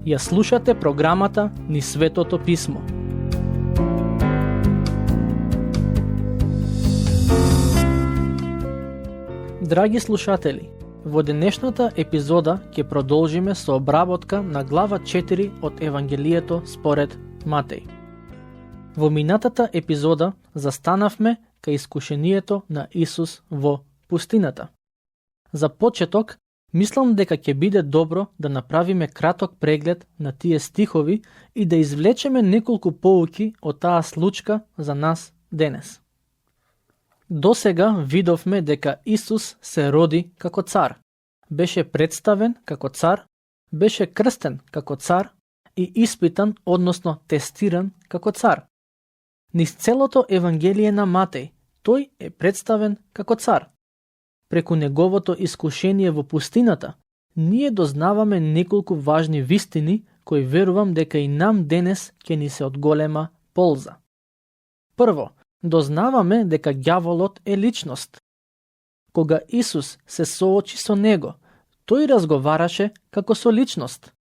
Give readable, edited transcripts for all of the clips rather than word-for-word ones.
Ја слушате програмата Низ Светото Писмо. Драги слушатели, во денешната епизода ќе продолжиме со обработка на глава 4 од Евангелието според Матеј. Во минатата епизода застанавме кај искушението на Исус во пустината. За почеток, мислам дека ќе биде добро да направиме краток преглед на тие стихови и да извлечеме неколку поуки од таа случка за нас денес. Досега видовме дека Исус се роди како цар, беше представен како цар, беше крстен како цар и испитан, односно тестиран како цар. Низ целото Евангелие на Матеј, тој е представен како цар. Преку неговото искушение во пустината, ние дознаваме неколку важни вистини кои верувам дека и нам денес ќе ни се од голема полза. Прво, дознаваме дека ѓаволот е личност. Кога Исус се соочи со него, тој разговараше како со личност.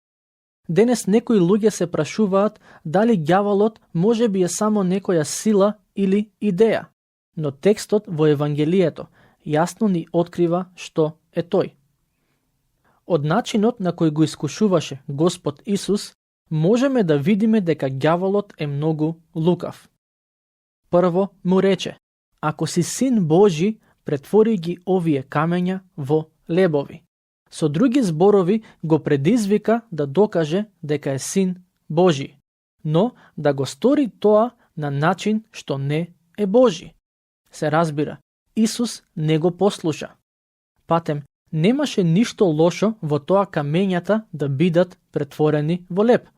Денес некои луѓе се прашуваат дали ѓаволот може би е само некоја сила или идеја, но текстот во Евангелието јасно ни открива што е тој. Од начинот на кој го искушуваше Господ Исус, можеме да видиме дека ѓаволот е многу лукав. Прво му рече: ако си син Божи, претвори ги овие камења во лебови. Со други зборови го предизвика да докаже дека е син Божи, но да го стори тоа на начин што не е Божи. Се разбира, Исус не го послуша. Патем, немаше ништо лошо во тоа камењата да бидат претворени во леб.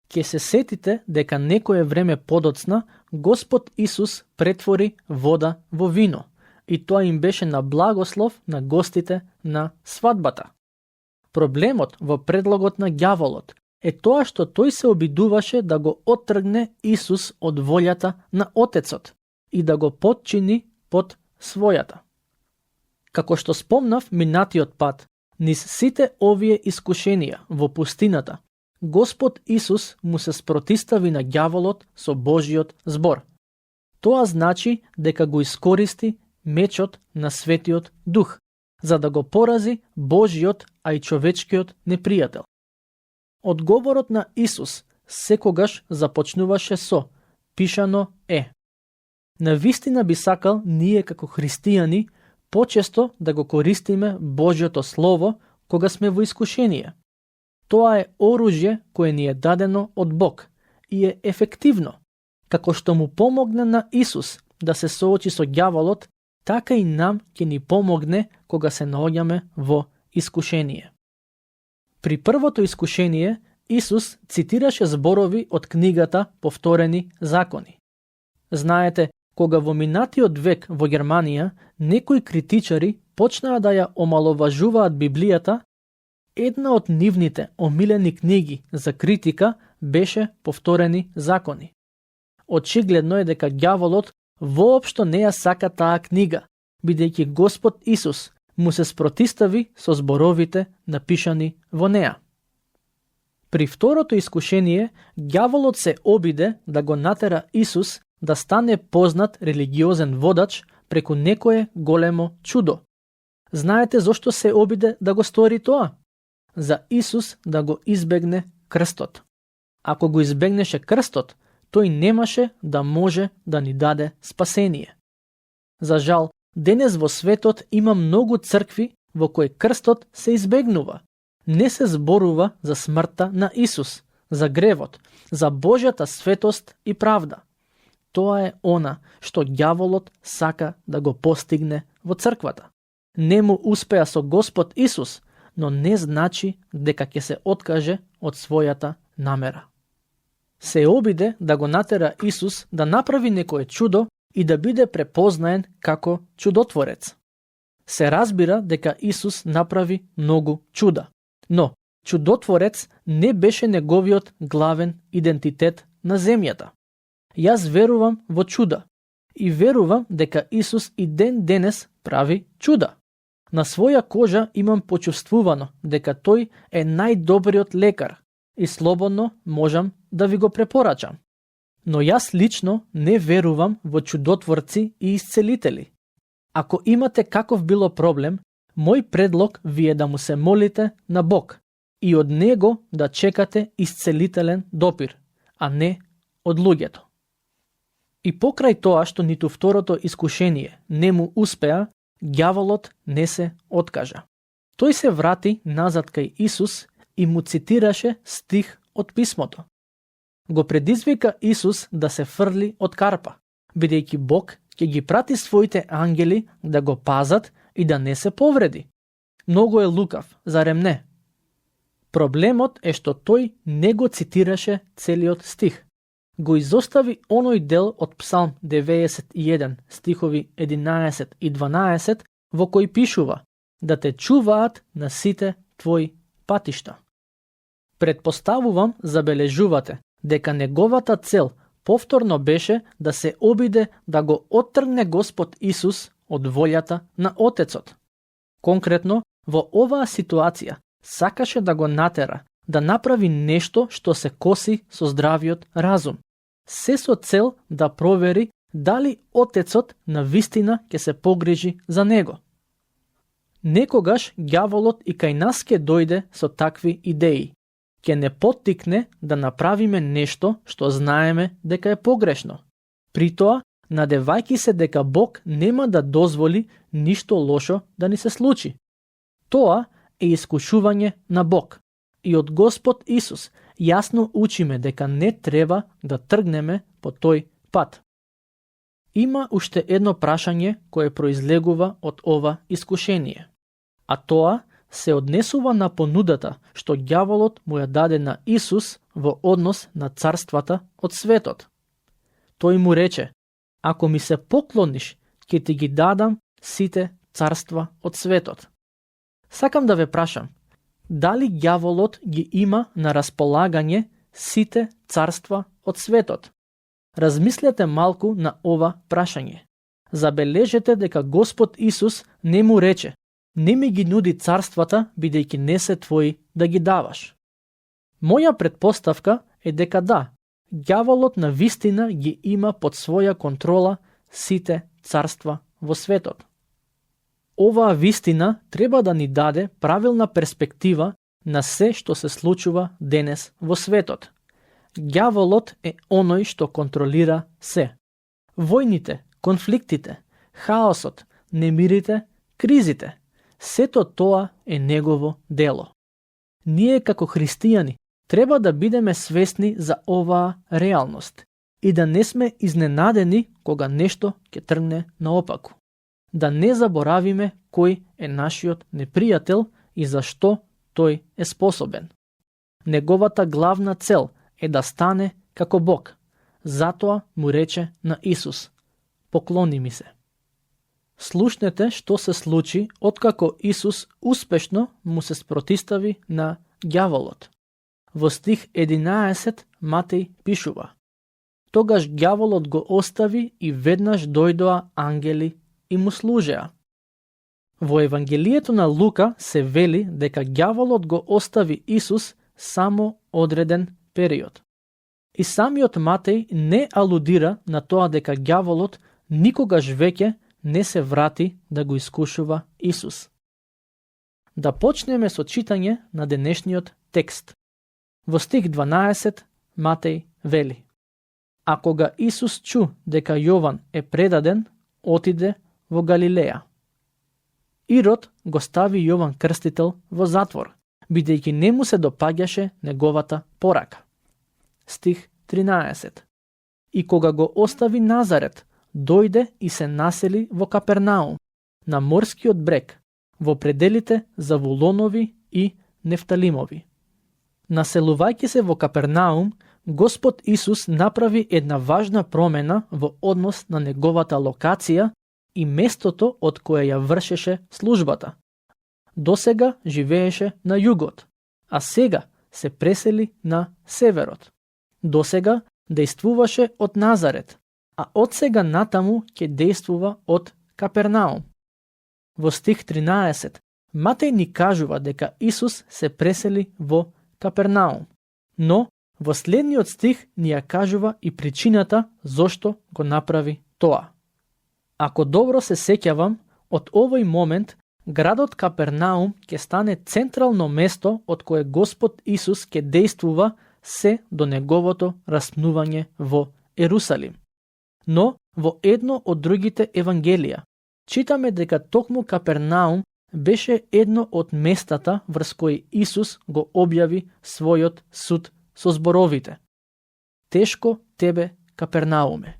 Ке се сетите дека некое време подоцна Господ Исус претвори вода во вино и тоа им беше на благослов на гостите на свадбата. Проблемот во предлогот на ѓаволот е тоа што тој се обидуваше да го оттргне Исус од волјата на Отецот и да го потчини под својата. Како што спомнав минатиот пат, низ сите овие искушенија во пустината, Господ Исус му се спротистави на ѓаволот со Божиот збор. Тоа значи дека го искористи мечот на Светиот Дух, за да го порази Божиот, а и човечкиот непријател. Одговорот на Исус секогаш започнуваше со «Пишано е». Навистина би сакал ние како христијани почесто да го користиме Божјото Слово кога сме во искушение. Тоа е оружје кое ни е дадено од Бог и е ефективно. Како што му помогна на Исус да се соочи со ѓаволот, така и нам ќе ни помогне кога се наоѓаме во искушение. При првото искушение, Исус цитираше зборови од книгата Повторени закони. Знаете, кога во минатиот век во Германија некои критичари почнаа да ја омаловажуваат Библијата, една од нивните омилени книги за критика беше Повторени закони. Очигледно е дека ѓаволот воопшто не ја сака таа книга, бидејќи Господ Исус му се спротистави со зборовите напишани во неа. При второто искушение, ѓаволот се обиде да го натера Исус да стане познат религиозен водач преку некое големо чудо. Знаете зошто се обиде да го стори тоа? За Исус да го избегне крстот. Ако го избегнеше крстот, тој немаше да може да ни даде спасение. За жал, денес во светот има многу цркви во кои крстот се избегнува. Не се зборува за смртта на Исус, за гревот, за Божјата светост и правда. Тоа е она што ѓаволот сака да го постигне во црквата. Не му успеа со Господ Исус, но не значи дека ќе се откаже од својата намера. Се обиде да го натера Исус да направи некое чудо и да биде препознаен како чудотворец. Се разбира дека Исус направи многу чуда, но чудотворец не беше неговиот главен идентитет на земјата. Јас верувам во чуда и верувам дека Исус и ден денес прави чуда. На своја кожа имам почувствувано дека тој е најдобриот лекар и слободно можам да ви го препорачам. Но јас лично не верувам во чудотворци и исцелители. Ако имате каков било проблем, мој предлог ви е да му се молите на Бог и од Него да чекате исцелителен допир, а не од луѓето. И покрај тоа што ниту второто искушение не му успеа, ѓаволот не се откажа. Тој се врати назад кај Исус и му цитираше стих од писмото. Го предизвика Исус да се фрли од карпа, бидејќи Бог ќе ги прати своите ангели да го пазат и да не се повреди. Многу е лукав, зарем не? Проблемот е што тој не го цитираше целиот стих. Го изостави оној дел од Псалм 91, стихови 11 и 12, во кој пишува да те чуваат на сите твои патишта. Предпоставувам, забележувате, дека неговата цел повторно беше да се обиде да го оттргне Господ Исус од волјата на Отецот. Конкретно, во оваа ситуација сакаше да го натера да направи нешто што се коси со здравиот разум. Се со цел да провери дали Отецот на вистина ќе се погрижи за него. Некогаш ѓаволот и кај нас ќе дојде со такви идеи. Ќе не поттикне да направиме нешто што знаеме дека е погрешно. Притоа, надевајќи се дека Бог нема да дозволи ништо лошо да ни се случи. Тоа е искушување на Бог. И од Господ Исус јасно учиме дека не треба да тргнеме по тој пат. Има уште едно прашање кое произлегува од ова искушение. А тоа се однесува на понудата што ѓаволот му ја даде на Исус во однос на царствата од светот. Тој му рече: ако ми се поклониш, ќе ти ги дадам сите царства од светот. Сакам да ве прашам, дали ѓаволот ги има на располагање сите царства од светот? Размислете малку на ова прашање. Забележете дека Господ Исус не му рече: не ми ги нуди царствата, бидејќи не се твои да ги даваш. Моја предпоставка е дека да, ѓаволот на вистина ги има под своја контрола сите царства во светот. Оваа вистина треба да ни даде правилна перспектива на се што се случува денес во светот. Ѓаволот е оној што контролира се. Војните, конфликтите, хаосот, немирите, кризите, сето тоа е негово дело. Ние како христијани треба да бидеме свесни за оваа реалност и да не сме изненадени кога нешто ќе тргне наопаку. Да не заборавиме кој е нашиот непријател и зашто тој е способен. Неговата главна цел е да стане како Бог. Затоа му рече на Исус: поклони ми се. Слушнете што се случи откако Исус успешно му се спротистави на ѓаволот. Во стих 11 Матеј пишува: тогаш ѓаволот го остави и веднаш дојдоа ангели и му служеа. Во Евангелието на Лука се вели дека ѓаволот го остави Исус само одреден период. И самиот Матеј не алудира на тоа дека ѓаволот никогаш веќе не се врати да го искушува Исус. Да почнеме со читање на денешниот текст. Во стих 12 Матеј вели: а кога Исус чу дека Јован е предаден, отиде во Галилеја. Ирод го стави Јован Крстител во затвор, бидејќи не му се допаѓаше неговата порака. Стих 13. И кога го остави Назарет, дојде и се насели во Капернаум, на морскиот брег, во пределите Завулонови и Нефталимови. Населувајќи се во Капернаум, Господ Исус направи една важна промена во однос на неговата локација и местото од кое ја вршеше службата. Досега живееше на југот, а сега се пресели на северот. Досега дејствуваше од Назарет, а од сега натаму ќе дејствува од Капернаум. Во стих 13 Матеј ни кажува дека Исус се пресели во Капернаум. Но во следниот стих ни ја кажува и причината зошто го направи тоа. Ако добро се сеќавам, од овој момент градот Капернаум ќе стане централно место од кое Господ Исус ќе действува се до неговото распнување во Ерусалим. Но во едно од другите евангелија читаме дека токму Капернаум беше едно од местата врз кои Исус го објави својот суд со зборовите: тешко тебе, Капернауме.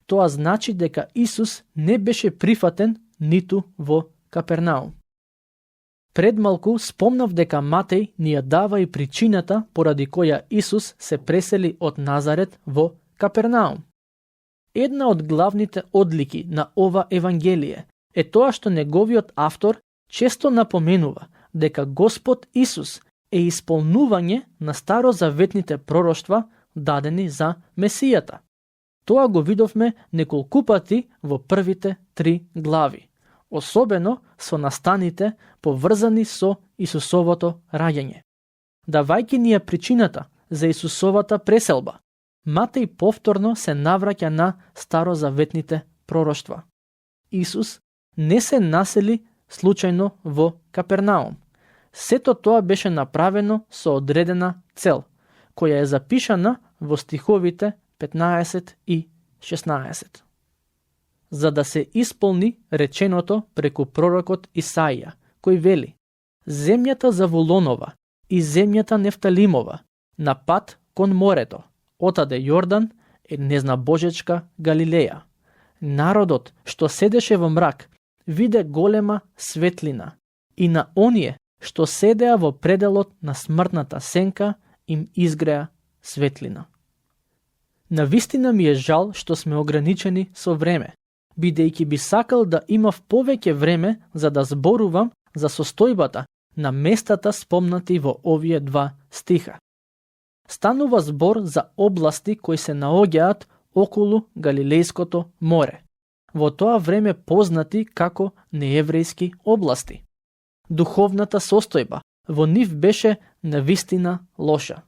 Тоа значи дека Исус не беше прифатен ниту во Капернаум. Пред малку спомнав дека Матеј ни ја дава и причината поради која Исус се пресели од Назарет во Капернаум. Една од главните одлики на ова евангелие е тоа што неговиот автор често напоменува дека Господ Исус е исполнување на старозаветните пророштва дадени за Месијата. Тоа го видовме неколку пати во првите 3 глави, особено со настаните поврзани со Исусовото раѓање. Давајќи ни ја причината за Исусовата преселба, Матеј повторно се навраќа на старозаветните пророштва. Исус не се насели случајно во Капернаум. Сето тоа беше направено со одредена цел, која е запишана во стиховите 15 и 16. За да се исполни реченото преку пророкот Исаија, кој вели: земјата Завулонова и земјата Нефталимова, на пат кон морето, отаде Јордан, е незна божечка Галилеја. Народот што седеше во мрак виде голема светлина, и на оние што седеа во пределот на смртната сенка им изгреа светлина. Навистина ми е жал што сме ограничени со време, бидејќи би сакал да имав повеќе време за да зборувам за состојбата на местата спомнати во овие 2 стиха. Станува збор за области кои се наоѓаат околу Галилејското море, во тоа време познати како нееврејски области. Духовната состојба во нив беше навистина лоша.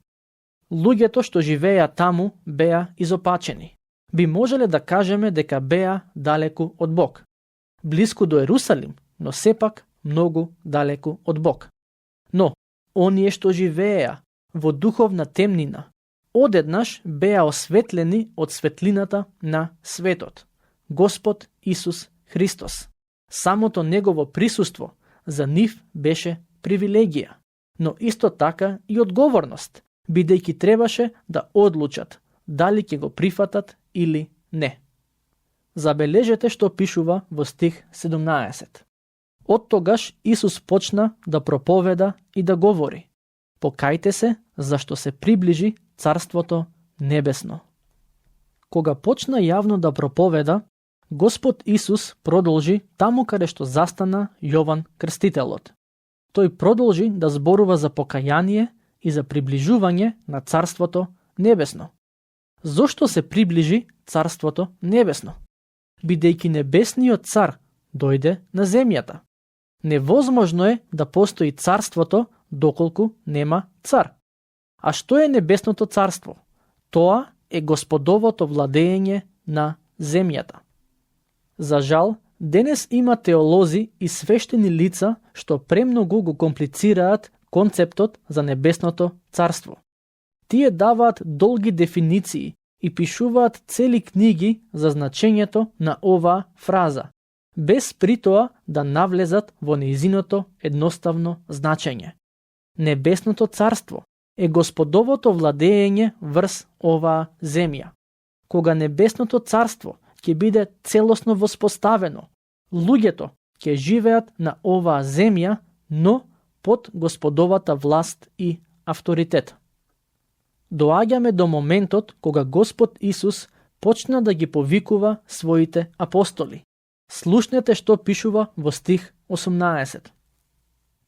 Луѓето што живееа таму беа изопачени. Би можеле да кажеме дека беа далеку од Бог. Блиску до Ерусалим, но сепак многу далеку од Бог. Но, оние што живееа во духовна темнина, одеднаш беа осветлени од светлината на светот. Господ Исус Христос. Самото негово присуство за нив беше привилегија, но исто така и одговорност, бидејќи требаше да одлучат дали ќе го прифатат или не. Забележете што пишува во стих 17. Од тогаш Исус почна да проповеда и да говори: покајте се, зашто се приближи Царството Небесно. Кога почна јавно да проповеда, Господ Исус продолжи таму каде што застана Јован Крстителот. Тој продолжи да зборува за покаяние и за приближување на Царството Небесно. Зошто се приближи Царството Небесно? Бидејќи Небесниот Цар дојде на земјата. Невозможно е да постои Царството доколку нема Цар. А што е Небесното Царство? Тоа е Господовото владење на земјата. За жал, денес има теолози и свештени лица што премногу го комплицираат концептот за Небесното Царство. Тие даваат долги дефиниции и пишуваат цели книги за значењето на оваа фраза, без при тоа да навлезат во нејзиното едноставно значење. Небесното Царство е Господовото владење врз оваа земја. Кога Небесното Царство ќе биде целосно воспоставено, луѓето ќе живеат на оваа земја, но под Господовата власт и авторитет. Доаѓаме до моментот кога Господ Исус почна да ги повикува своите апостоли. Слушнете што пишува во стих 18.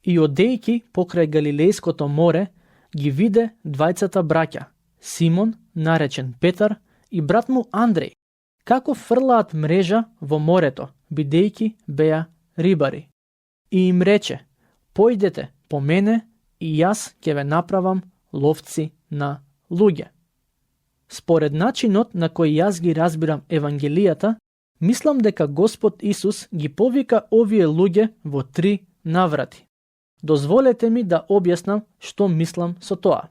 И одејќи покрај Галилејското море, ги виде двајцата браќа, Симон, наречен Петар, и брат му Андреј, како фрлаат мрежа во морето, бидејќи беа рибари. И им рече: појдете по мене и јас ќе ве направам ловци на луѓе. Според начинот на кој јас ги разбирам Евангелијата, мислам дека Господ Исус ги повика овие луѓе во 3 наврати. Дозволете ми да објаснам што мислам со тоа.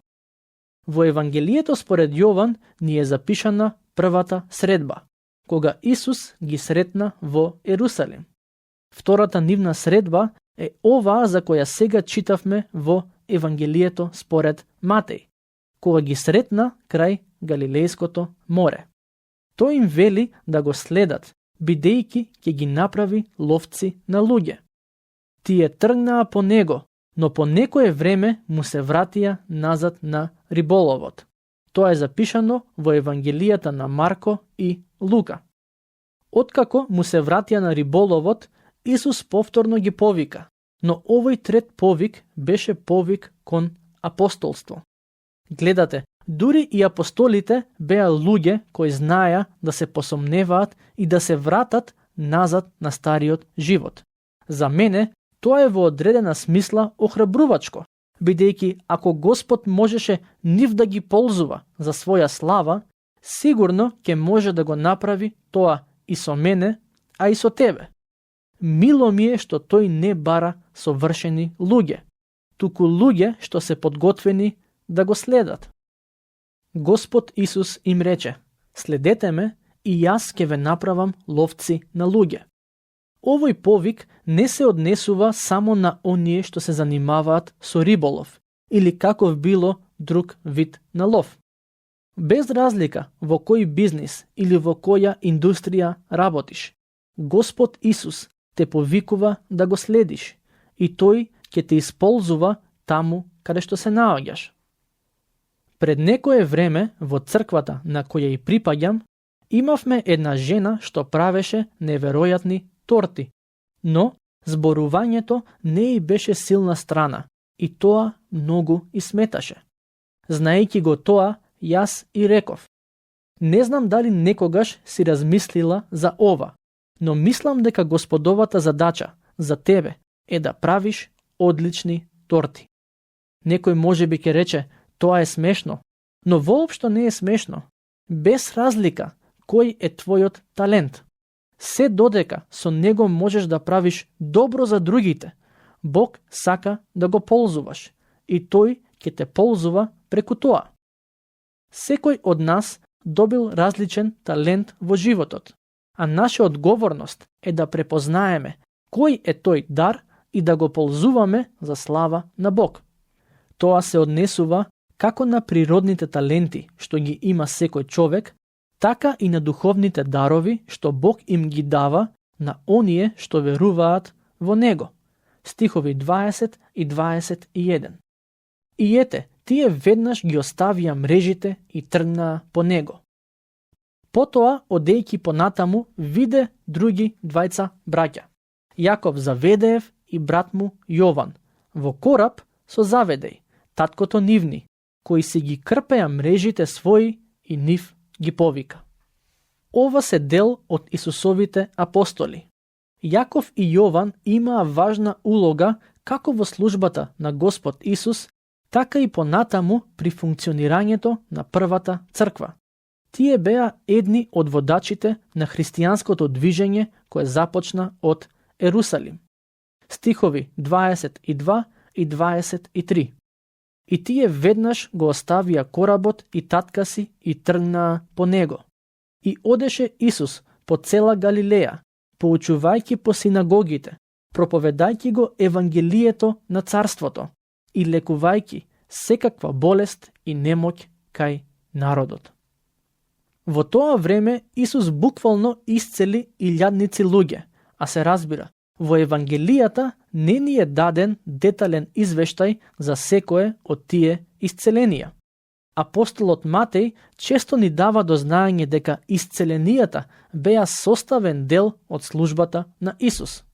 Во Евангелието според Јован ни е запишана првата средба, кога Исус ги сретна во Ерусалим. Втората нивна средба е оваа за која сега читавме во Евангелието според Матеј, кога ги сретна крај Галилејското море. Тој им вели да го следат, бидејќи ќе ги направи ловци на луѓе. Тие тргнаа по него, но по некое време му се вратија назад на риболовот. Тоа е запишано во Евангелијата на Марко и Лука. Откако му се вратија на риболовот, Исус повторно ги повика, но овој трет повик беше повик кон апостолство. Гледате, дури и апостолите беа луѓе кои знаеа да се посомневаат и да се вратат назад на стариот живот. За мене, тоа е во одредена смисла охрабрувачко, бидејќи ако Господ можеше нив да ги ползува за своја слава, сигурно ќе може да го направи тоа и со мене, а и со тебе. Мило ми е што тој не бара совршени луѓе, туку луѓе што се подготвени да го следат. Господ Исус им рече: следете ме и јас ќе ве направам ловци на луѓе. Овој повик не се однесува само на оние што се занимаваат со риболов или каков било друг вид на лов. Без разлика во кој бизнис или во која индустрија работиш, Господ Исус те повикува да го следиш и тој ќе те исползува таму каде што се наоѓаш. Пред некое време во црквата на која и припаѓам, имавме една жена што правеше неверојатни торти, но зборувањето не и беше силна страна и тоа многу и сметаше. Знаејќи го тоа, јас и реков: не знам дали некогаш си размислила за ова, но мислам дека Господовата задача за тебе е да правиш одлични торти. Некој можеби ќе рече: тоа е смешно, но воопшто не е смешно. Без разлика кој е твојот талент. Се додека со него можеш да правиш добро за другите, Бог сака да го ползуваш и тој ќе те ползува преку тоа. Секој од нас добил различен талент во животот, а наша одговорност е да препознаеме кој е тој дар и да го ползуваме за слава на Бог. Тоа се однесува како на природните таленти што ги има секој човек, така и на духовните дарови што Бог им ги дава на оние што веруваат во Него. Стихови 20 и 21. И ете, тие веднаш ги оставија мрежите и тргнаа по него. Потоа, одејќи понатаму, виде други двајца браќа. Јаков Заведеев и брат му Јован, во кораб со Заведеј, таткото нивни, кои си ги крпеа мрежите своји и нив ги повика. Ова се дел од Исусовите апостоли. Јаков и Јован имаа важна улога како во службата на Господ Исус, така и понатаму при функционирањето на првата црква. Тие беа едни од водачите на христијанското движење кое започна од Ерусалим. Стихови 22 и 23. И тие веднаш го оставија коработ и татка си и тргнаа по него. И одеше Исус по цела Галилеја, поучувајќи по синагогите, проповедајќи го Евангелието на Царството и лекувајќи секаква болест и немоќ кај народот. Во тоа време Исус буквално исцели илјадници луѓе, а се разбира, во Евангелијата не ни е даден детален извештај за секое од тие исцеленија. Апостолот Матеј често ни дава до знаење дека исцеленијата беа составен дел од службата на Исус.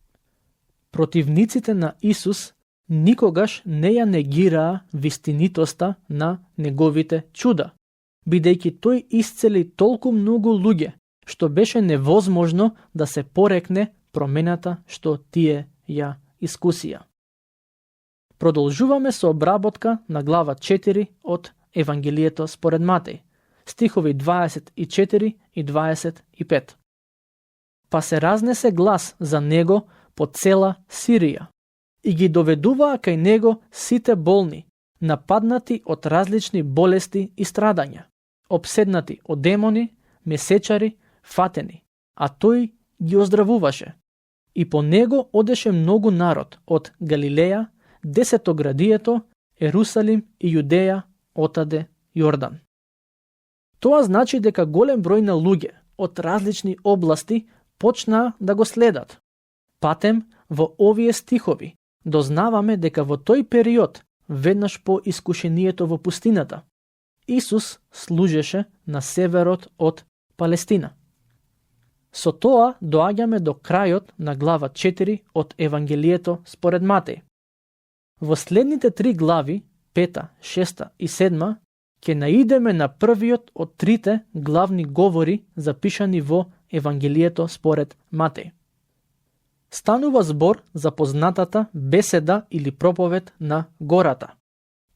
Противниците на Исус никогаш не ја негираа вистинитоста на неговите чуда, бидејќи тој исцели толку многу луѓе, што беше невозможно да се порекне промената што тие ја искусија. Продолжуваме со обработка на глава 4 од Евангелието според Матеј, стихови 24 и 25. Па се разнесе глас за него по цела Сирија и ги доведуваа кај него сите болни, нападнати од различни болести и страдања, обседнати од демони, месечари, фатени, а тој ги оздравуваше. И по него одеше многу народ од Галилеја, Десетоградието, Ерусалим и Јудеја, отаде Јордан. Тоа значи дека голем број на луѓе од различни области почнаа да го следат. Патем во овие стихови дознаваме дека во тој период, веднаш по искушението во пустината, Исус служеше на северот од Палестина. Со тоа доаѓаме до крајот на глава 4 од Евангелието според Матеј. Во следните 3 глави, 5, 6 и 7, ќе наидеме на првиот од трите главни говори запишани во Евангелието според Матеј. Станува збор за познатата беседа или проповед на гората.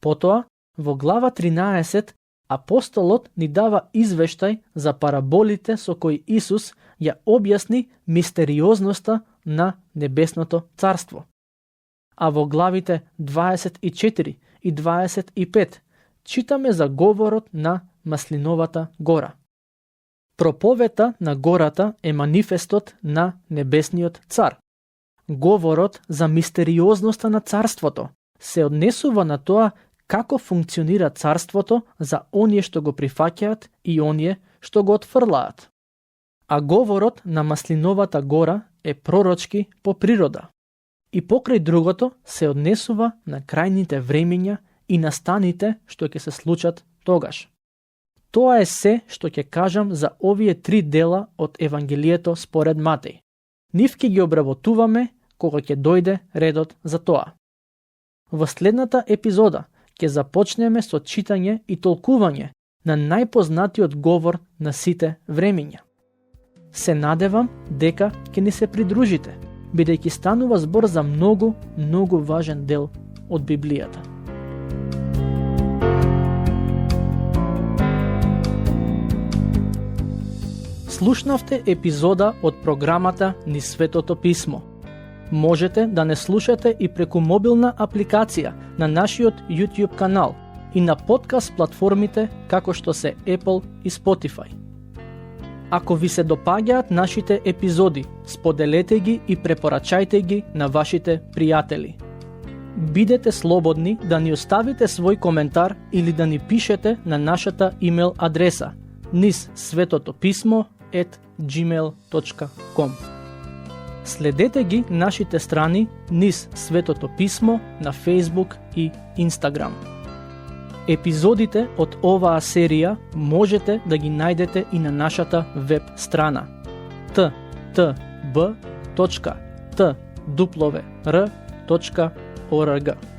Потоа, во глава 13, апостолот ни дава извештај за параболите со кои Исус ја објасни мистериозноста на небесното царство. А во главите 24 и 25 читаме за говорот на Маслиновата гора. Проповета на гората е манифестот на небесниот цар. Говорот за мистериозноста на царството се однесува на тоа како функционира царството за оние што го прифаќаат и оние што го отфрлаат. А говорот на Маслиновата гора е пророчки по природа. И покрај другото се однесува на крајните времења и настаните што ќе се случат тогаш. Тоа е се што ќе кажам за овие 3 дела од Евангелието според Матеј. Нив ќе ги обработуваме кога ќе дојде редот за тоа. Во следната епизода ќе започнеме со читање и толкување на најпознатиот говор на сите времења. Се надевам дека ќе ни се придружите, бидејќи станува збор за многу важен дел од Библијата. Слушнавте епизода од програмата Низ Светото Писмо. Можете да не слушате и преку мобилна апликација на нашиот YouTube канал и на подкаст платформите како што се Apple и Spotify. Ако ви се допаѓаат нашите епизоди, споделете ги и препорачајте ги на вашите пријатели. Бидете слободни да ни оставите свој коментар или да ни пишете на нашата имейл адреса nizsvetotopисmo@gmail.com. Следете ги нашите страни Низ Светото Писмо на Facebook и Instagram. Епизодите од оваа серија можете да ги најдете и на нашата веб страна ttb.twr.org.